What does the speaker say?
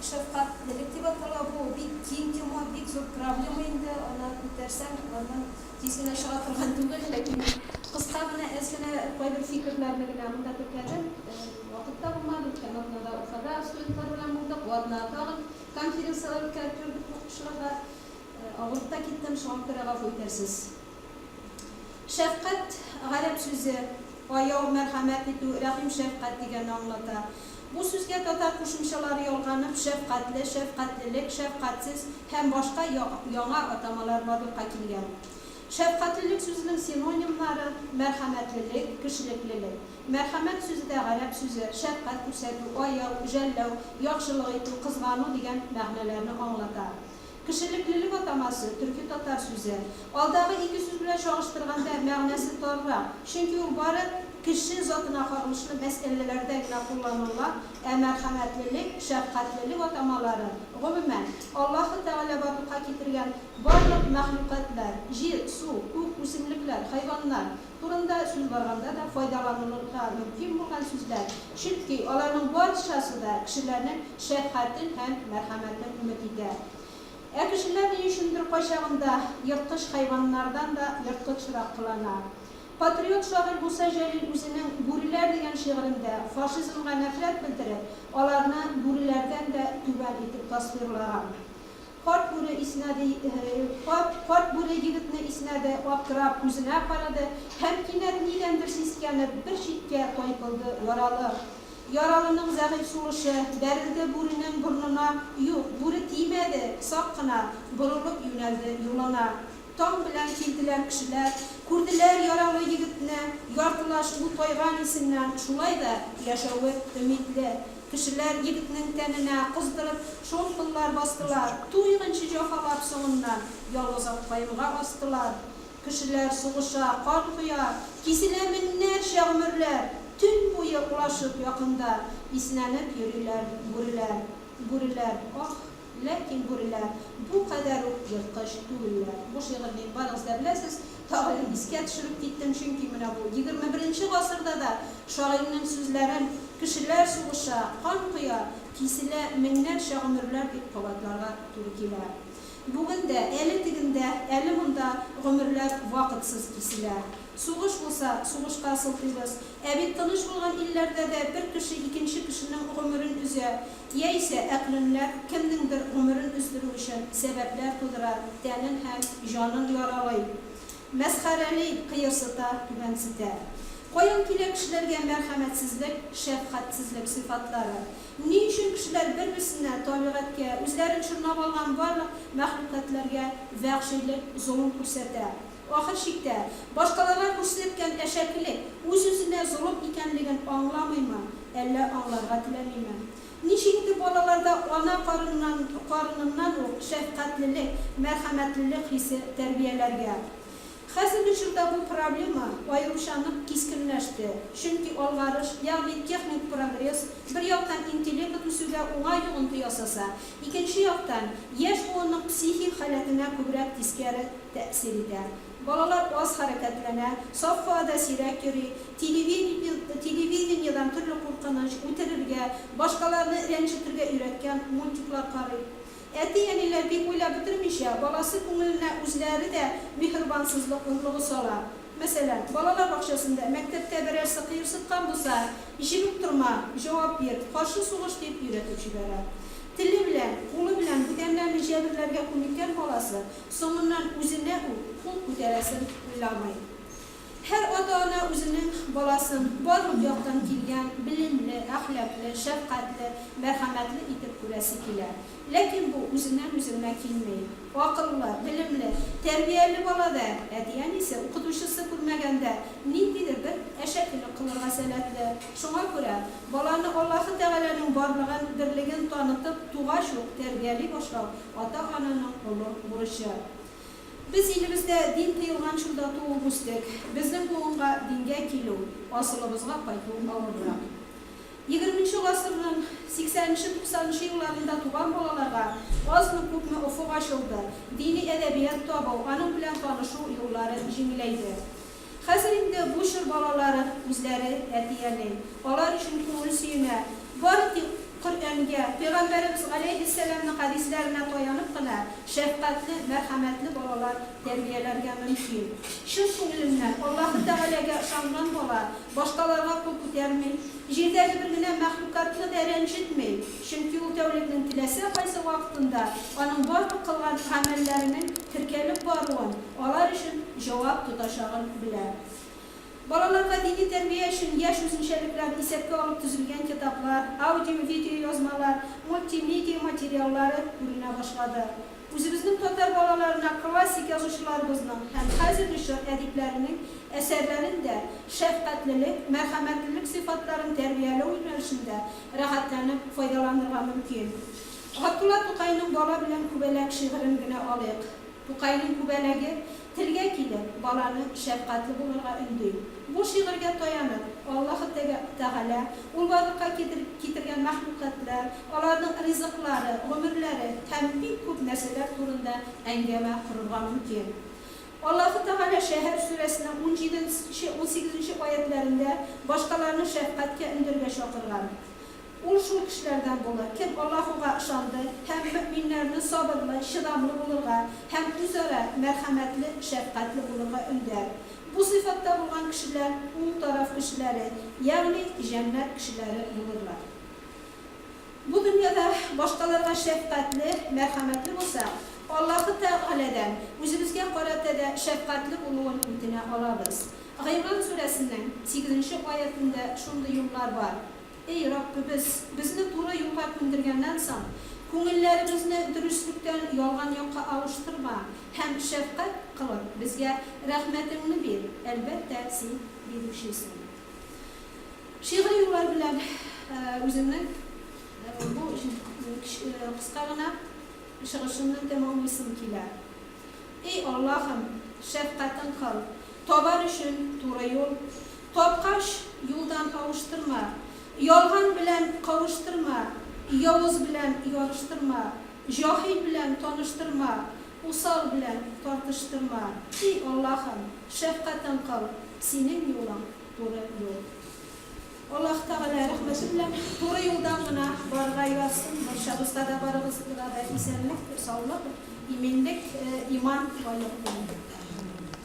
шәфкатьлелек дип атала. Бу бик киң тема, бик зур проблема инде. Аны күтәрсәң, аннан тиз генә чыга торган түгел. Ләкин кыска гына, әз генә кайбер фикерләрне генә монда теркәдем. Вакыт та булмады. Үткән атнада Уфада студентлар белән булдык. Бу атна тагын конференцияләр үткәреп йөрдек укытучыларга. Авырып та киттем, шуңа күрә гафу итәрсез. Шәфкать, гарәп сүзе, аяу, мәрхәмәт итү, рәхим-шәфкать дигәнне аңлата. Бу сүзгә татар кушымчалары ялганып, шәфкатьле, шәфкатьлелек, шәфкатьсез һәм башка яңа атамалар барлыкка килгән. Шәфкатьлелек сүзенең синонимнары, мәрхәмәтлелек, кешелеклелек. Мәрхәмәт сүзе дә гарәп сүзе, шәфкать күрсәтү, аяу, жәлләү, яхшылык итү, кызгану дигән мәгънәләрне аңлата. Кешелеклелек атамасы, төрки-татар сүзе. Алдагы ике сүз белән чагыштырганда, мәгънәсе таррак, чөнки ул бары кеше затына кагылышлы мәсьәләләрдә генә кулланыла, ә мәрхәмәтлелек, шәфкатьлелек атамалары, гомумән, Аллаһы Тәгалә барлыкка китергән барлык мәхлукатлар, җир, су, күк, үсемлекләр, хайваннар, турында сүз барганда да файдаланылырга мөмкин булган сүзләр, чөнки аларның барчасы да кешеләрнең шәфкатен һәм мәрхәмәтен өмет итә. Ә кешеләр ни өчендер кайчагында ерткыч хайваннардан да ерткычрак кылана. Патриот шагыйрь Муса Җәлил үзенең Бүреләр дигән шигырендә фашизмга нәфрәт белдереп, аларны бүреләрдән дә түбән итеп тасвирлаган. Карт бүре иснәде, карт, карт бүре егетне иснәде, аптырап, күзенә карады һәм кинәт нидәндер сискәнеп, бер читкә тайпылды яралы. Яралының зәгыйфь сулышы бәрелде бүренең борынына, юк, бүре тимәде, сак кына, борылып юнәлде юлына. Таң белән килделәр кешеләр, күрделәр яралы егетне, яртылаш ул тайган исеннән, шулай да яшәве өмитле. Кешеләр егетнең тәненә кыздырып шомполлар бастылар, туйганчы җафалап соңыннан ялгыз ак каенга астылар. Кешеләр сугыша, кан коя, киселә меңнәрчә гомерләр, төн буе улашып якында иснәнеп йөриләр бүреләр. Бүреләр, ах! Ләкин бүреләр бу кадәр үк ерткыч түгелләр. Бу шигырьне инде барыгыз да беләсез. Тагын искә төшереп киттем, чөнки менә бу 21 гасырда да шагыйрьнең сүзләрен кешеләр сугыша, кан коя, киселә меңнәрчә гомерләр дип кабатларга туры килә. Бүген дә, әле тегендә, әле монда гомерләр вакытсыз киселә. Сугыш булса, сугышка сылтыйбыз. Ә бит тыныч булган илләрдә дә бер кеше икенче кешенең гомерен өзә. Яисә әкренләп кемнеңдер гомерен өздерү өчен сәбәпләр тудыра, тәнен һәм җанын яралый, мәсхәрәли, кыерсыта, түбәнсетә. Каян килә кешеләргә мәрхәмәтсезлек, шәфкатьсезлек сыйфатлары? Ни өчен кешеләр бер-берсенә, табигатькә, үзләрен чорнап алган барлык мәхлукатларга вәхшилек, золым күрсәтә? Ахыр чиктә, башкаларга күрсәткән әшәкелек үз-үзенә золым икәнлеген аңламыймы, әллә аңларга теләмиме? Ничек итеп балаларда ана карыннан карыныннан ук шәфкатьлелек, мәрхәмәтлелек хисе тәрбияләргә? Хәзерге чорда бу проблема аеруча нык кискенләште, чөнки алгарыш, ягъни техник прогресс, бер яктан интеллект үсүгә уңай йогынты ясаса, икенче яктан, яшь буынның психик халәтенә күбрәк тискәре тәэсир итә. Балалар аз хәрәкәтләнә, саф һавада сирәк йөри, телевидение, телевидениедән төрле куркыныч, үтерергә, башкаларны рәнҗетергә өйрәткән мультиклар карый. Әти-әниләр бик уйлап бетермичә, баласы күңеленә үзләре дә миһербансызлык орлыгы сала. Мәсәлән, балалар бакчасында, мәктәптә берәрсе кыерсыткан булса, җебеп торма, җавап бир, каршы сугыш дип өйрәтеп җибәрә. Теле белән, кулы белән бүтәннәрне җәберләргә күнеккән баласы соңыннан үзенә үк кул күтәрәсен уйламый. Һәр ата-ана үзенең баласын барлык яктан килгән, белемле, әхлаклы, шәфкатьле, мәрхәмәтле итеп күрәсе килә. Ләкин бу үзеннән-үзе генә килми. Акыллы, белемле, тәрбияле бала да, әти-әнисе, укытучысы күрмәгәндә, ниндидер бер әшәкелек кылырга сәләтле. Шуңа күрә, баланы Аллаһы Тәгаләнең барлыгын, берлеген танытып, тугач ук тәрбияли башлау ата-ананың олы бурычы. Без илебездә дин тыелган чорда туып үстек. Безнең буынга дингә килү, асылыбызга кайту авыррак. Егерменче гасырның сиксәненче-туксанынчы елларында туган балаларга азмы-күпме офык ачылды, дини әдәбият табу, аның белән танышу юллары җиңеләйде. Хәзер инде бу чор балалары үзләре әти-әни. Алар өчен күңел сөенә. Бары тик. Коръәнгә, Пәйгамбәребез галәйһиссәламнең хәдисләренә таянып кына шәфкатьле, мәрхәмәтле балалар тәрбияләргә мөмкин. Чын күңеленнән Аллаһы Тәгаләгә ышанган бала башкаларга кул күтәрми, җирдәге бер генә мәхлукатны да рәнҗетми, чөнки ул тәүлекнең теләсә кайсы вакытында аның барлык кылган гамәлләренең теркәлеп баруын, алар өчен җавап тотачагын белә. Балаларга дини тәрбия өчен яшь үзенчәлекләрен исәпкә алып төзелгән китаплар, аудио, видеоязмалар, мультимедиа материаллары күренә башлады. Үзебезнең татар балаларына классик язучыларыбызның һәм хәзерге чор әдипләренең әсәрләрен дә шәфкатьлелек, мәрхәмәтлелек сыйфатларын тәрбияләү юнәлешендә рәхәтләнеп файдаланырга мөмкин. Габдулла Тукайның Бала белән күбәләк шигырен генә алыйк. Тукайның күбәләге, телгә килеп, баланы шәфкатьле булырга өнди. Бу шигырьгә таянып, Аллаһы Тәгалә, Ул барлыкка китергән мәхлукатлар, аларның ризыклары, гомерләре һәм бик күп нәрсәләр турында әңгәмә корырга мөмкин. Аллаһы Тәгалә Шәһәр сүрәсенең унҗиденче, унсигезенче аятьләрендә башкаларны шәфкатькә өндәргә чакырган. Ул шул кешеләрдән булыр, кем Аллаһуга ышанды һәм мөэминнәрне сабырлы, чыдамлы булырга һәм үзара мәрхәмәтле, шәфкатьле булырга өндәр. Бу сыйфатта булган кешеләр уң тараф кешеләре, ягъни җәннәт кешеләре булырлар. Бу дөньяда башкаларга шәфкатьле, мәрхәмәтле булсак, Аллаһы Тәгаләдән үзебезгә карата да шәфкатьле булуын үтенә алабыз. Гыймран сүрәсенең сигезенче аятендә шундый юллар бар. Эй, Раббыбыз, безне туры юлга күндергәннән соң, күңелләребезне дөреслектән ялган якка авыштырма һәм шәфкать кылып, безгә рәхмәтеңне бир, әлбәттә, Син бирүчесең. Шигъри юллар белән үземнең бу кыска гына чыгышымны тәмамлыйсым килә. Эй, Аллаһым, шәфкатең кыл, табар өчен туры юл, Тапкач, юлдан авыштырма, Ялган белән кавыштырма, Явыз белән ярыштырма, Җаһил белән таныштырма, Усал белән тартыштырма. И Аллаһым, шәфкатең кыл, Синең юлың, туры юл. Аллаһ Тәгалә рәхмәте белән туры юлдан гына барырга язсын, барчабызга да, барыгызга да исәнлек, саулык, иминлек, иман, байлык телим.